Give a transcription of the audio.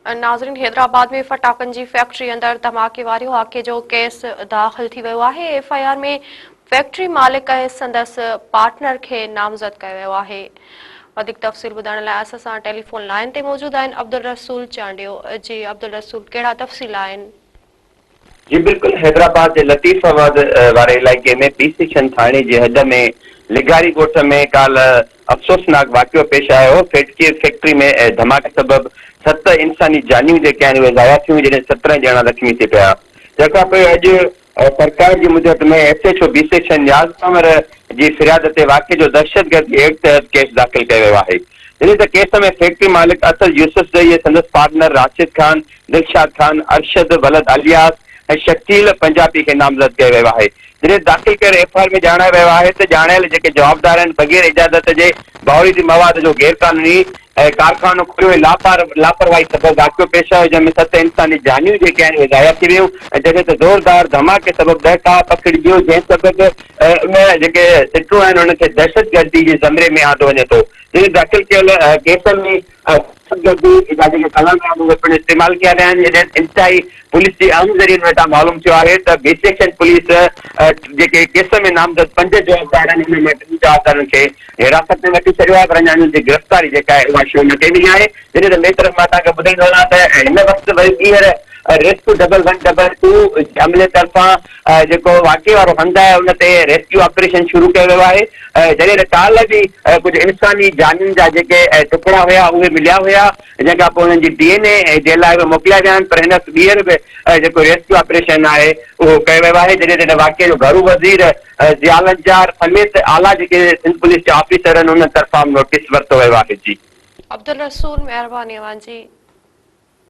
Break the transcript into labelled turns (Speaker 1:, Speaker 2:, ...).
Speaker 1: ناظرين حيدرآباد ۾ ڦٽاڪن جي فيڪٽري اندر ڌماڪي واري واقعي جو ڪيس داخل ٿي ويو آهي، ايف I R ۾ factory مالڪ ۽ سندس پارٽنر کي نامزد ڪيو ويو آهي. وڌيڪ تفصيل ٻڌائڻ لاء اسان سان ٽيليفون لائين تي موجود آهن عبدالرسول چانڊيو. جي عبدالرسول ڪهڙا تفصيل آهن؟
Speaker 2: جي بلڪل حيدرآباد جي لطيف آباد واري علائقي ۾ بي سيڪشن ٿاڻي جي حد ۾ لغاري ڳوٺ ۾ ڪالهه افسوسناڪ واقعو پيش آيو، فيڪٽري ۾ ڌماڪي سبب ست انساني جانيون جيڪي آهن اهي ضايع ٿيون جڏهن 17 ڄڻا زخمي ٿي پيا. جنهن کان پوء اڄ سرڪار جي مدت ۾ S H O B section Niaz Qamar جي فرياد تي واقعي جو دهشتگردي ايڪٽ تحت ڪيس داخل ڪيو ويو آهي. جڏهن ته ڪيس ۾ فيڪٽري مالڪ اسد يوسفزئي ۽ سندس پارٽنر راشد خان، دلشاد خان، ارشد ولد الياس ۽ شڪيل پنجابي کي نامزد ڪيو ويو آهي. جڏهن داخل ڪيل ايف I R ۾ ڄاڻايو ويو آهي ته ڄاڻايل جيڪي جوابدار آهن بغير اجازت جي باوريدي مواد جو غيرقانوني ڪارخانو کوليو ۽ لاپرواهي سبب واقعو پيش آيو جنهن ۾ ست انساني جانيون جيڪي آهن اهي ضايع ٿي ويون ۽ جڏهن ته زوردار ڌماڪي سبب ڏهڪاء پکڙجي ويو جنهن سبب ان جيڪي سٽون آهن انهن کي دهشتگردي جي زمري ۾ آندو وڃي ٿو جڏهن داخل ڪيل ڪيس ۾ دهشتگردي جا جيڪي قلم آهن اهي پڻ استعمال ڪيا ويا آهن جڏهن انتهائي پوليس جي اهم ذريعن وٽان معلوم ٿيو آهي ته بي سيڪشن پوليس جيڪي ڪيس ۾ نامزد پنج جوابدار آهن انهن مان ٽن جوابدارن کي حراست ۾ وٺي ڇڏيو آهي پر اڃا انهن جي گرفتاري جيڪا آهي اها شروع نه ڪئي وئي آهي جڏهن ته ٻئي طرف مان توهان کي ٻڌائيندو هلان ته هن وقت وري ٻيهر rescue double one double two جي عملي طرفان جيڪو واقعي وارو هنڌ آهي ان تي ريسڪيو آپريشن شروع ڪيو ويو آهي جڏهن ته ڪالهه به ڪجهه انساني جانين جا جيڪي ٽڪڙا هيا اهي مليا هيا جنهن کان پوء انهن جي ڊي اين اي جي لاء به موڪليا ويا آهن پر هن وقت ٻيهر به جيڪو ريسڪيو آپريشن آهي اهو ڪيو ويو آهي جڏهن ته هن واقعي جو گهرو وزير ضياء لنجار سميت اعليٰ جيڪي سنڌ پوليس جا آفيسر آهن انهن طرفان به نوٽيس ورتو ويو آهي جي.
Speaker 1: عبدالرسول مهرباني اوهان جي.